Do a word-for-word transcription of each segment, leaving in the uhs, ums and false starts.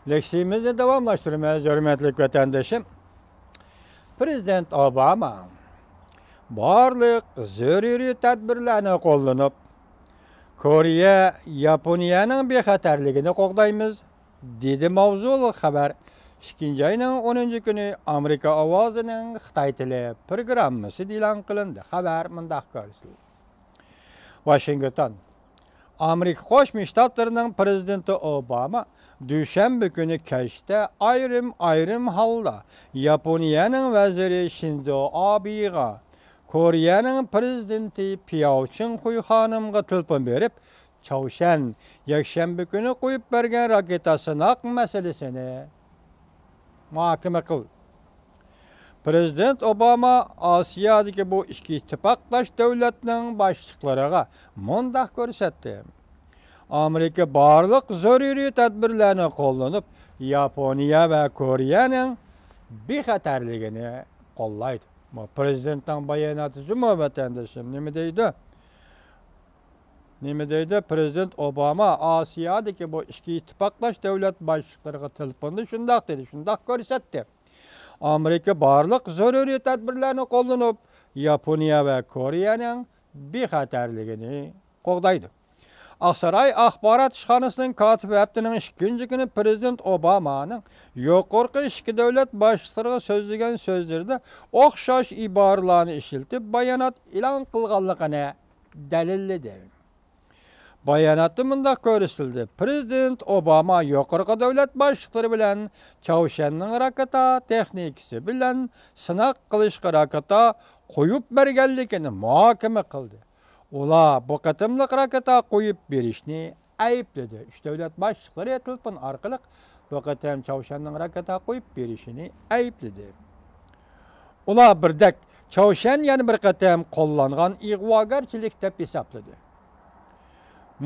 لېكسىيىمىزنى داۋاملاشتۇرىمىز، ھۆرمەتلىك ۋەتەندىشىم. پىرېزىدېنت ئوباما بارلىق زۆرۈرىي تەدبىرلەرنى قوللىنىپ، كورېيە، ياپونىيەنىڭ بىخەتەرلىكىنى قوغدايمىز، دېدى. ماۋزۇلۇق خەۋەر ئىككىنچى ئاينىڭ ئونىنچى كۈنى ئامېرىكا ئاۋازىنىڭ خىتاي تىلى پروگراممىسىدا ئېلان قىلىندى. خەۋەر مۇنداق كۆرسىتىلدى. ۋاشىنگتون. ئامېرىكا قوشما شتاتلىرىنىڭ پىرېزىدېنتى ئوباما دۈشەنبە كۈنى كەچتە ئايرىم-ئايرىم ھالدا ياپونىيەنىڭ ۋەزىرى شىنزو ئابېغا، كورېيەنىڭ پىرېزىدېنتى پياۋ چىڭخۇي خانىمغا تېلېفون بېرىپ، چاۋشيەن يەكشەنبە كۈنى قويۇپ بەرگەن راكېتا سىناق مەسىلىسىنى مۇھاكىمە قىلدى. پىرېزىدېنت ئوباما ئاسىيادىكى بۇ ئىككى ئىتتىپاقداش دۆلەتنىڭ باشلىقلىرىغا مۇنداق كۆرسەتتى: ئامېرىكا بارلىق زۆرۈرىي تەدبىرلەرنى قوللىنىپ، ياپونىيە ۋە كورېيەنىڭ بىخەتەرلىكىنى قوللايدۇ. بۇ پىرېزىدېنتنىڭ باياناتى جۇمۇ ۋەتەندىشىم. نېمە دەيدۇ؟ نېمە دەيدۇ؟ پىرېزىدېنت ئوباما ئاسىيادىكى بۇ ئىككى ئىتتىپاقداش دۆلەت باشلىقلىرىغا تېلېفوندا شۇنداق دېدى، شۇنداق كۆرسەتتى. ئامېرىكا بارلىق زۆرۈرىي تەدبىرلەرنى قوللىنىپ، ياپونىيە ۋە كورېيەنىڭ بىخەتەرلىكىنى قوغدايدۇ. ئاقساراي ئاخبارات ئىشخانىسىنىڭ كاتىپى ھەپتىنىڭ ئىككىنچى كۈنى پىرېزىدېنت ئوبامانىڭ يۇقىرىقى ئىككى دۆلەت باشلىقلىرىغا سۆزلىگەن سۆزلىرىدە ئوخشاش ئىبارىلەرنى ئىشلىتىپ بايانات ئېلان قىلغانلىقىنى دەلىللىدى. باياناتتا مۇنداق كۆرسىتىلدى: پىرېزىدېنت ئوباما يۇقىرىقى دۆلەت باشلىقلىرى بىلەن چاۋشيەننىڭ راكېتا تېخنىكىسى بىلەن سىناق قىلىشقا راكېتا قويۇپ بەرگەنلىكىنى مۇھاكىمە قىلدى. ئۇلار بۇ قېتىملىق راكېتا قويۇپ بېرىشنى ئەيىبلىدى. ئۈچ دۆلەت باشلىقلىرى تېلېفون ئارقىلىق بۇ قېتىم چاۋشيەننىڭ راكېتا قويۇپ بېرىشىنى ئەيىبلىدى. ئۇلار بىردەك چاۋشيەن يەنە بىر قېتىم قوللانغان ئىغۋاگەرچىلىك دەپ ھېسابلىدى.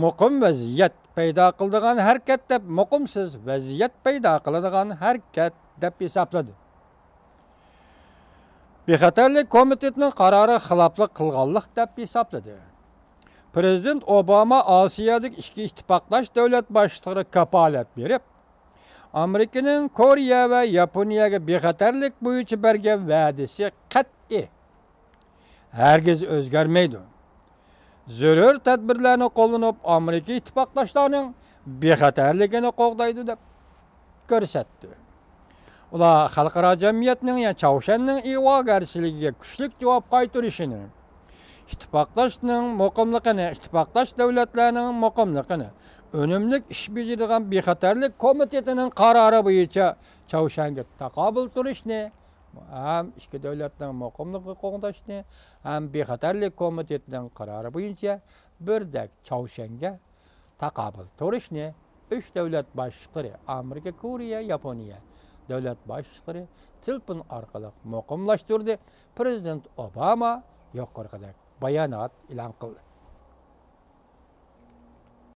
مۇقىم ۋەزىيەت پەيدا قىلىدىغان ھەرىكەت دەپ، مۇقىمسىز ۋەزىيەت پەيدا قىلىدىغان ھەرىكەت دەپ ھېسابلىدى. بىخەتەرلىك كومىتېتىنىڭ قارارىغا خىلاپلىق قىلغانلىق دەپ ھېسابلىدى. پىرېزىدېنت ئوباما ئاسىيادىكى ئىككى ئىتتىپاقداش دۆلەت باشلىقلىرىغا كاپالەت بېرىپ، ئامېرىكىنىڭ كورېيە ۋە ياپونىيەگە بىخەتەرلىك بويىچە بەرگەن ۋەدىسى قەتئىي، ھەرگىز ئۆزگەرمەيدۇ. زۆرۈر تەدبىرلەرنى قوللىنىپ، ئامېرىكا ئىتتىپاقداشلارنىڭ بىخەتەرلىكىنى قوغدايدۇ، دەپ كۆرسەتتى. ئۇلار خەلقئارا جەمئىيەتنىڭ، يەنى چاۋشيەننىڭ ئىغۋاگەرچىلىكىگە كۈچلۈك جاۋاب قايتۇرۇشىنى، ئىتتىپاقداشنىڭ مۇقىملىقىنى، ئىتتىپاقداش دۆلەتلەرنىڭ مۇقىملىقىنى، ئۈنۈملۈك ئىش بېجىرىدىغان بىخەتەرلىك كومىتېتىنىڭ قارارى بويىچە چاۋشيەنگە تاقابىل تۇرۇشنى، ھەم ئىككى دۆلەتنىڭ مۇقىملىقىنى قوغداشنى، ھەم بىخەتەرلىك كومىتېتىنىڭ قارارى بويىچە بىردەك چاۋشيەنگە تاقابىل تۇرۇشنى ئۈچ دۆلەت باشلىقلىرى، ئامېرىكا، كورېيە، ياپونىيە دۆلەت باشلىقلىرى تېلېفون ئارقىلىق مۇقىملاشتۇردى. پىرېزىدېنت ئوباما يۇقىرىقىدەك بايانات ئېلان قىلدى.